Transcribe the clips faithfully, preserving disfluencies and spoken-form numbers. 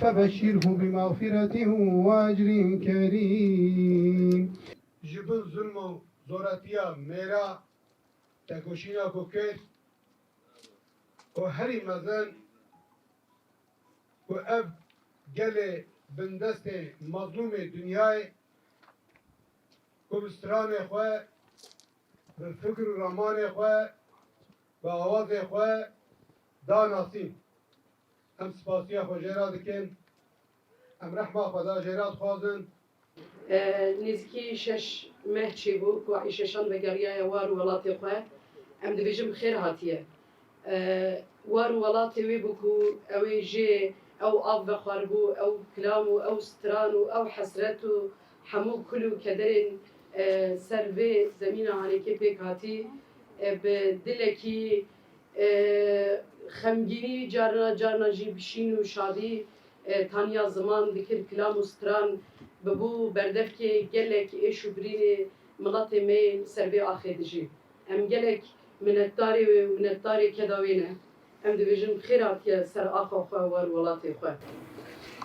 فبشره بمغفرة وأجر كريم. Ji bin zulm û zoratiya mêra tekoşîna ku kir, ku herî mezin ku ev gelê bindestê mezlûmê dinyayê ku bi stranê xwe, bi fikr û ramanê xwe, bi awazê xwe da nasîn. Em spasiya xwe jê re dikin. Em rehma Xweda jê re dixwazin. E, nêzîkî şeş meh çêbû ku Ayşe Şan vegeriyaye war û welatê xwe. Em dibêjin bi xêr hatiye. E, war û welatê wê bû ku ew ê jê ew av vexwaribû, ew kilam û ew stran û ew hesret û hemû kul û kederên, e, ser vê zemîna hanekê pêk hatî, e, bi dilekî, e, xemgînî, carna carna jî bi şîn û şadî, e, taniya ziman dikir, kilam û stran bibû berdevkê gelek êş û birînê miletê me yên ser vê axê dijî. Em gelek minetdarê wê û minetdarê keda wê ne. Em dibêjin xêr hatiye ser axa xwe, war welatê xwe.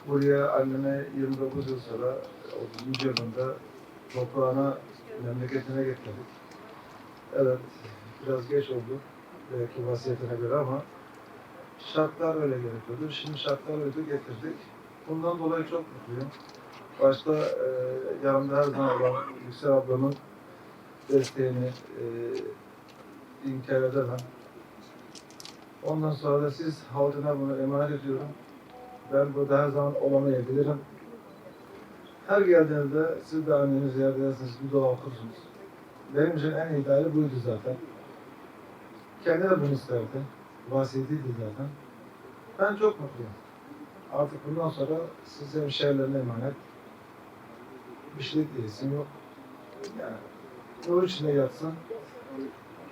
Buraya anneme yirmi dokuz yıl sonra, otuzuncu yılında toprağına, memleketine getirdik. Evet, biraz geç oldu belki vasiyetine göre ama şartlar öyle gerekiyordu. Şimdi şartlar uydu, getirdik. Bundan dolayı çok mutluyum. Başta, e, yanımda her zaman olan Yüksel ablamın desteğini, e, inkar edemem. Ondan sonra da siz halkına bunu emanet ediyorum. Ben burada her zaman olmayabilirim. Her geldiğinizde siz de annemi ziyaret edersiniz, bir dua okursunuz. Benim için en ideali buydu zaten. Kendi de bunu isterdi. Vasiyetiydi zaten. Ben çok mutluyum. Artık bundan sonra siz hemşehrilerine emanet. Bir şey diyesim yok. Yani nur içinde yatsın,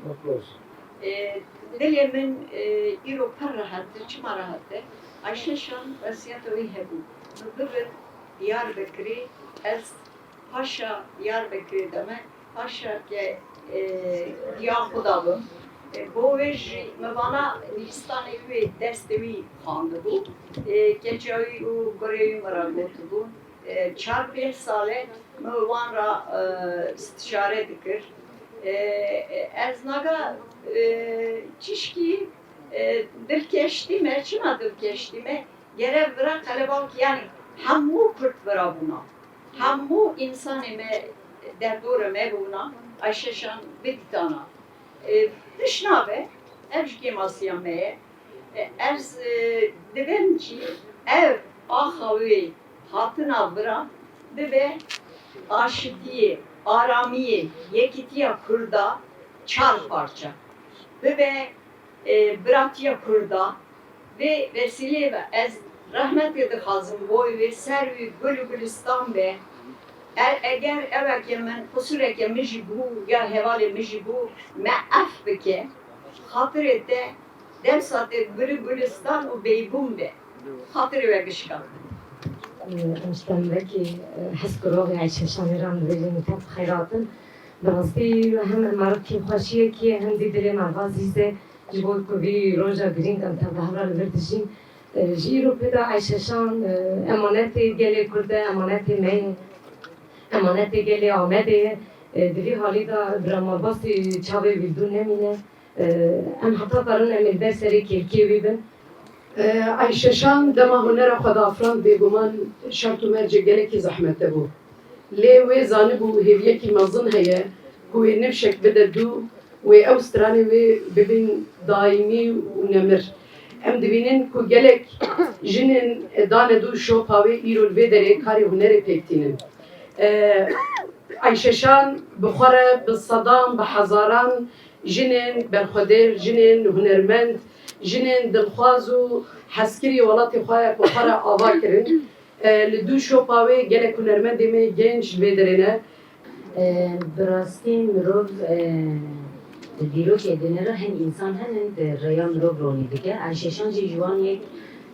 mutlu olsun. E, dilê min, e, îro pir rehet e. Çima rehet e? Ayşe Şan wesiyeta wî hebû. Min bibin Diyarbekirê, ez paşa Diyarbekirê de me, paşa ke, e, diya xwe da bim. E, bo wê jî min vana nivîstanê wê destê wî xwendibû. E, keça wî û kurê wî min re gotibû. E, çar pênc sal e min wan re, e, stişare dikir. E, e, ez naga, e, çişkî, e, dilkeş dîme, çima dilkeş dîme? Gere vira qelebalk, yanî hemû Kurd vira bûna. Hemû însanê me derdora me bûna, Ayşe Şan bidîtana. E, tişt nabe, ev ji kêmasiya me ye. E, ez, e, dibêm kî ev axa wê hatina vira bibe aşitiyê, aramiyê, yekîtiya Kurda çar parça. Bibe, e, biratiya Kurda. Vê vesîleyê ve ez rehmetê dixwazim boy wê ser wî gul û gulistan be. E, eger eweke min, qusûreke min jî bû ya hevalê min jî bû, me ef bike. Xatirê te Dewsa te gul û gulistan û beybûn be. Xatirê we bişka. Em ji te wekî, e, hezkirovê Ayşe Şanê re em dibêjin, te bi xêr hatin. Bi rastî hem me re kêfxweşiyekî ye, hem jî dilê me re zîz e. Ji bo ku vî roja girîng em tev bi hev re li vir dijîn. E, ji îro pê de Ayşe Şan, e, emanetê gelê Kurd e, emanetê me ye, emanetê gelê Amedê ye. E, di vî halî de bira malbasî çavê wî li dû nemîne. Em heta karin em ê li ber serê kêlkê wî bin. Ayşe Şan dema hunera xwe diafirand, bêguman şert û mercê gelekî zehmet de bû. Lê wê zanibû hêviyekî mezin heye ku wê nifşek bide dû, wê ew stranê wê bibin daîmî û nemir. Em dibînin ku gelek jinên dane dû şopa wê îro li vê derê karê hunerê pêk tînin. Ayşe Şan bi xwe re bi sedan, bi hezaran jinên berxwedêr, jinên hunermend, jinên dilxwaz û hezkirî welatê xwe ya ku xwe re ava kirin. E, li dû şopa wê gelek hunermendê me yê genc li vê derê ne. E, bi rastî mirov, e, di dîrokê dinêre hin însan hene di rêya mirov ronî dike. Ayşe Şan jî ji wan yek,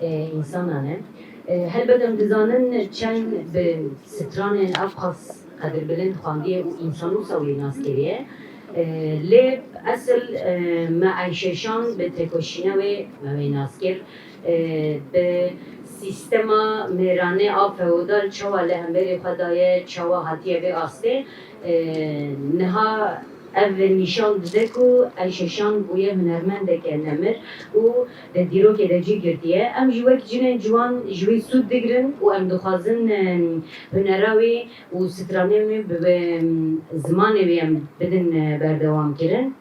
e, însanan e. E, helbet em dizanin çend bi stranên ev qas qedirbilind xwendiye û însan wisa wî nas kiriye. E, lê esil, e, me Eyşeşan bi têkoşîna wê me wê nas kir. E, bi sîstema mêrane a feodal çawa li hemberî xwe daye, çawa hatiye vê astê. E, niha ev nîşan dide ku Eyşeşan bûye hunermendeke nemir û di dîrokê de cî girtiye. Em jî wek cinên ciwan ji wî sûd digirin û em dixwazin, e, hunera wî û stranên wî bi, bi zimanê wî em bidin, e, berdewam kirin.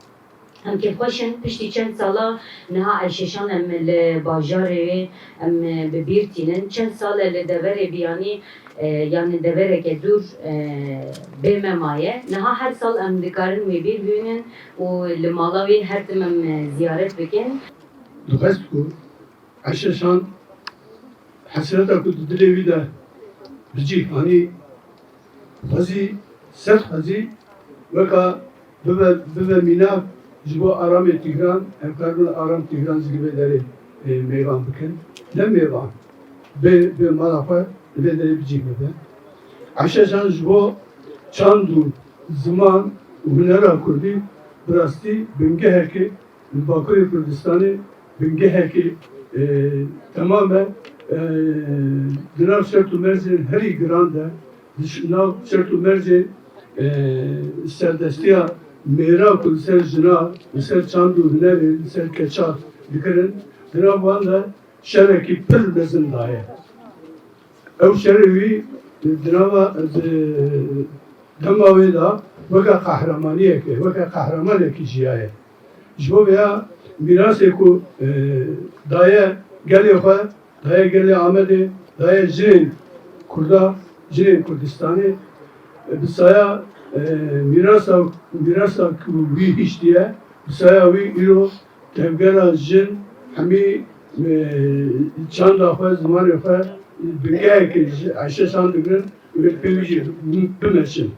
Em kêfxweş in, piştî çend sala niha Eyşeşan em li bajarê wê em, e, bi bîr tînin. Çend sal e li deverê Biyanî, e, yanî devereke dûr, e, bê me maye. Niha her sal em dikarin wê bîr bihînin û li mala wî her tim em, e, ziyaret bikin. Dixwest ku Eyşeşan hesreta ku di dilê wî de bi cî anî, xwezî, sed xwezî weka bibe, bibe mînak ji bo aramê Tîhran, em karibin aram Tîhran jî li vê derê, e, mêvan bikin. Ne mêvan, bê, bê mala xwe li vê derê bi cî bibe. Eyşeşan ji bo çand û ziman û hunera kurdî bi rastî bingeheke li Bakurê Kurdistanê bingehekî, e, temam e, e, di nav şert û mercên herî giran de, di ş-, nav şert û mercên, e, serdestiya mêra ku li ser jina, li ser çand û hunerê, li ser keça dikirin, di nav wan de şerekî pir mezin daye. Ew şerê wî di nava, di dema wê de weke qehremaniyeke, weke qehremanekî jiyaye. Ji bo vêya mîrasê ku, e, daye gelê xwe, daye gelê Amedê, daye jinên Kurda, jinên Kurdistanê, e, bi saya, e, mîrasa, mîrasa ku wî hiştiye, bi saya wî îro tevgera jin hemî, e, çanda xwe, zimanê xwe, bingehekê ji Eyşeşan digirin û pê wî jî bimeşin.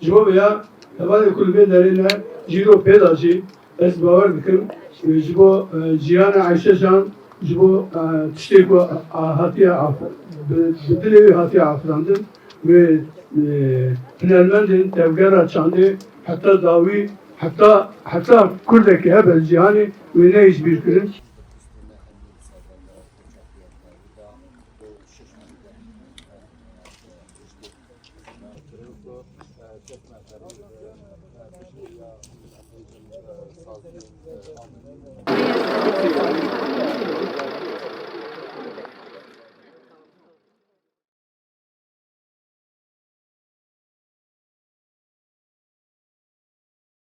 Ji bo vêya hevalê ku li vê derê ne, jî îro pê de jî ez bawer dikim, e, ji bo, e, jiyana Eyşeşan, ji bo, e, tiştê ku a, hatiye af-, bi, bi dilê wî hatiye afirandin, wê, e, hunermendên tevgera çandê heta dawî, heta, heta kurdekî hebe li cîhanê wê neyê ji bîr kirin.